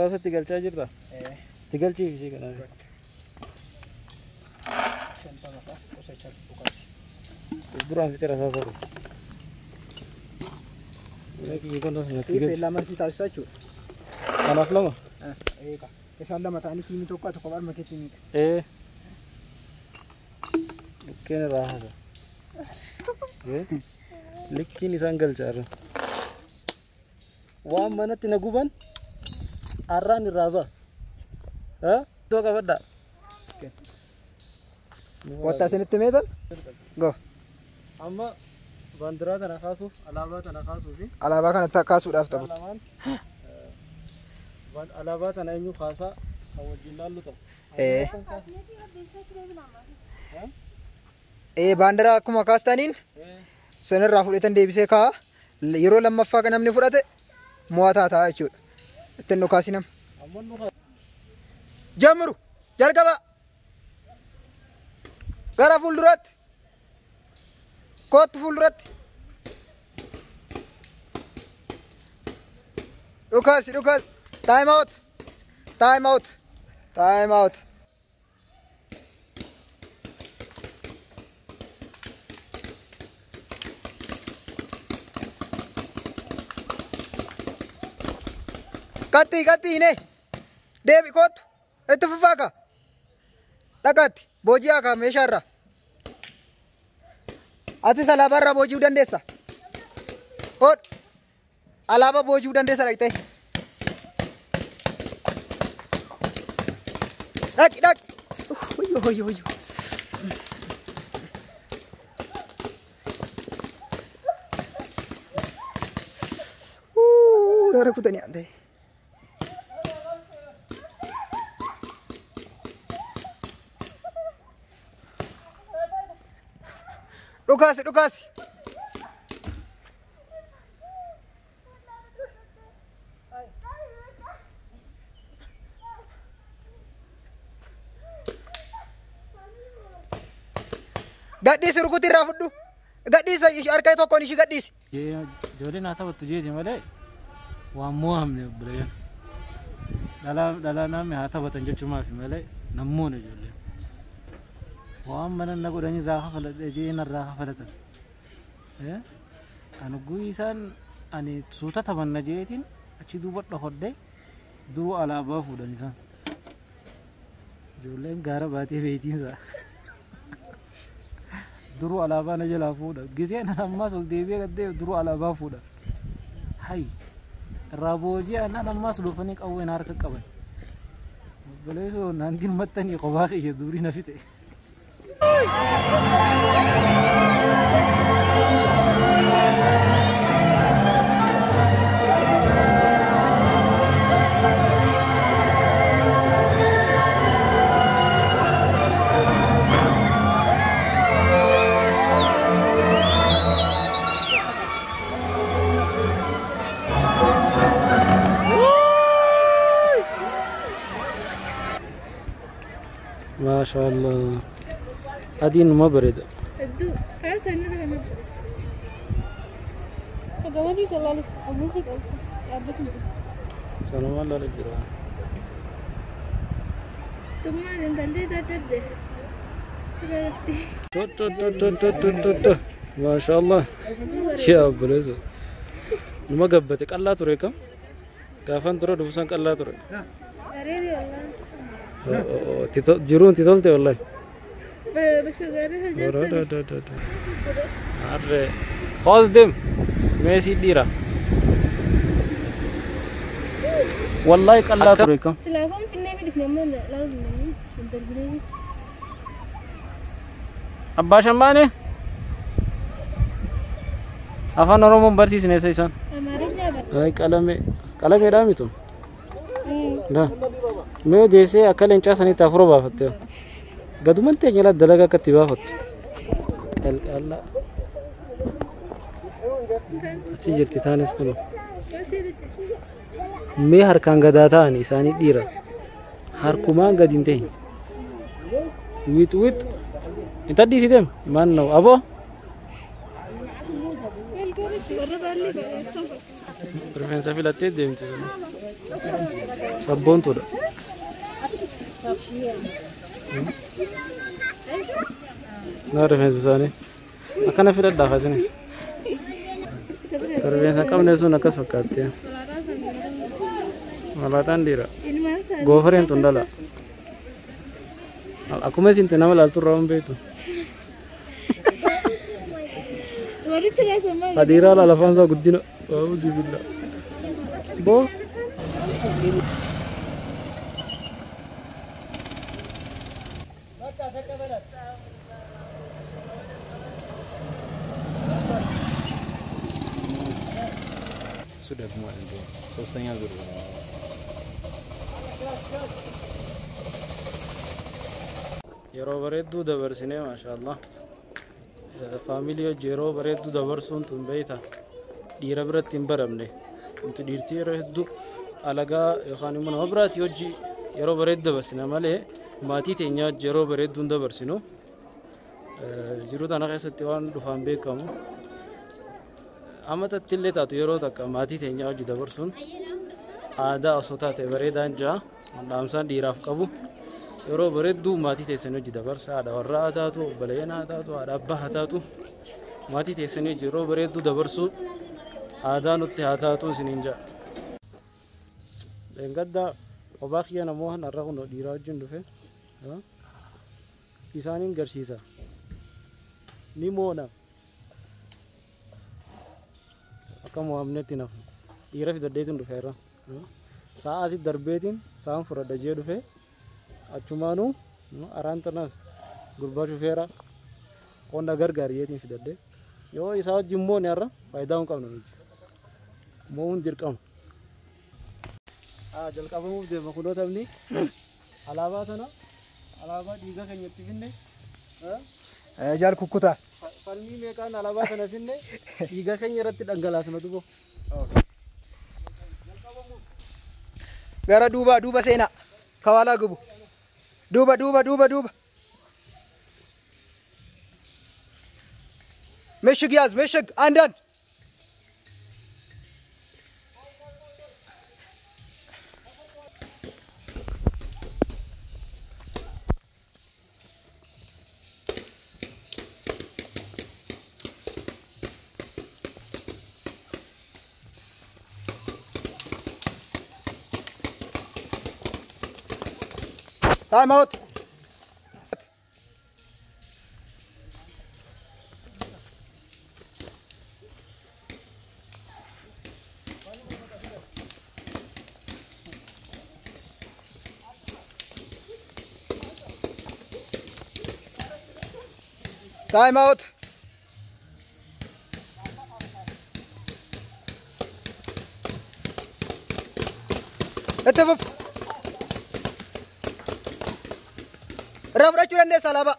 Rasaasa itti galchaa jirta? Itti galchiif isii kanaaf. Duraan fixe rasaasa kun. Siif lama si taasisa jechuudha. Kanaaf lama? Eega. Isaan lama ta'anii tiimii tokko tokko barma kee tiimiidha. Dhukkeen irraa haasa. Likkiin isaan galchaa irra. Waan manatti na guban arraan irraa ba'a. Iddoo qabadhaa. Kottaa isinitti meetan? Go. Amma baandiraa tana kaasuuf, alaabaa tana kaasuufi. Alaabaa kana kaasuudhaaf taphattu. Alaabaa tana eenyu kaasaa kan wajjin laallu ta'a. Baandiraa akkuma kaastaniin sanirraa fudhatan deebisee kaa'a. Yeroo lammaffaa kan namni fudhate mo'ataa ta'a jechuudha. Ittiin dhukaasi nama. Jamru jalqaba. Gara fuulduratti. Kottu fuulduratti. Dhukaasi dhukaasi. Time out. Time out. Time out. Qatti qatti hine. Deebi kottu. Itti fufaa ka. Dhaqaatti. Booji'aa ka meeshaarraa. Atis alaabaarraa booji'uu dandeessa. Hodh. Alaabaa booji'uu dandeessa dhaqxee. Dhaqi dhaqi. Hoyyoo hoyyoo hoyyoo. Dara kutanii aan ta'e. Dhukaasi dhukaasi. Gadhiisi rukutii irraa fudhu. Gadhiisi harka tokkoon ishii gadhiisi. Ijoolleen haa taphattu jeeti malee waan mo'amne obboleeyyan. Dhalaa namni haa taphatan jechuumaafi malee nammoon ijoolleen. Waan mana na godhanii irraa kafaladhe jee narraa kafalatan. Ani isaan ani suuta taphanna jeetiin achi duuba dhokodhee duuba alaabaa fuudhan isaan. Ijoolleen gaara baatee beeytiinsa. Duruu alaabaa na jalaa fuudha. Giseen ammas ol deebi'ee gaddee duruu alaabaa fuudha. Hay irraa booji'an ammas dhufanii qawween harka qaban. Obboleessoo naantiin maxxanii kophaa kiyya durii na fixe. ما شاء الله أدين ما برد سلام الله رجلا ما شاء الله يا بلز ما قبتك الله تريكم كافن ترى دبسان الله ترى jiruun titolte wallahi. Arre خلاص دم ماشي ديرة والله قلا تريكم سلافون في النبي دفنا من لا لا أبا شمانه أفن أروم برسيس نسيسان هاي قلمي قلمي راميتو لا mee deesee akka leencaa sanitti afur baafatte gaduman teenya dalagaa akkatti baafattu qalqalla achi jirti taanis kun mee harkaan gadaa ta'an isaanii dhiira harkumaan gadi hin ta'in wit wit inta dhiisitem maan na'u aboo rifeensa filattee deemti sana Sabboontuudha. Naa rifeensa isaanii akkana filadhaaf asinis. Rifeensa qabne sun akkas fakkaatti. Malaataan dhiira. Goofareen tun dhala. Akkuma isin nama laaltu irraa hin beektu. Hadiiraa laala afaan isaa guddina. Waa'uuzi billaa. Boo. እሱ ደግሞ እንደው ሶስተኛ ዙር ነው። Yeroo bareedduu dabarsinee, maashaallah. Faamilii hojii yeroo bareedduu dabarsuun tun beeyta dhiira biratti hin baramne. Nuti dhiirtii yeroo hedduu alagaa yookaan immoo nama biraatii hojii yeroo bareedduu dabarsina malee maatii teenya hojii yeroo bareedduu hin dabarsinu. Jiruu tana keessatti waan dhufaan beekamu. Amma tatti illee taatu yeroo takka maatii teenya hojii dabarsuun aadaa osoo taate bareedaan jaa dhaamsaan dhiiraaf qabu. Yeroo bareedduu maatii teessanii hojii dabarsa, haadha warraa haa taatu, obboleeyyan haa taatu, haadha abbaa haa taatu, maatii teessanii hojii yeroo bareedduu dabarsuu aadaa nutti haa taatu isiniin jaa. Leengaddaa kophaa kiyya namoo har'a kun dhiiraa wajjin dhufe isaaniin garsiisa. Ni moona. Akka mo'amnetti nafu. Dhiira fidadheetiin dhufe irra. Sa'a asitti darbeetiin sa'aan fudhadha jee dhufe. Achumaanuu araan tanas gurbaa shufeera qonna gargaariyeetiin fidadhe. Yoo isaa wajjin moone har'a faayidaa hin qabnu miti. Mo'uun dirqama. Jalqabamuuf deema kunoo taphni alaabaa tana alaabaa dhiiga keenyatti finne. Jaal kukkutaa. Falmii meeqaan alaabaa tana finne, dhiiga keenya irratti dhangalaasna dubo. Gara duubaa duuba seenaa. Kawaalaa gubu. Duuba duuba duuba duuba. ምሽግ ያዝ ምሽግ አንዳንድ time out. Time out. Itti fufu. Irraa fudhachuu dandeessa alaabaa.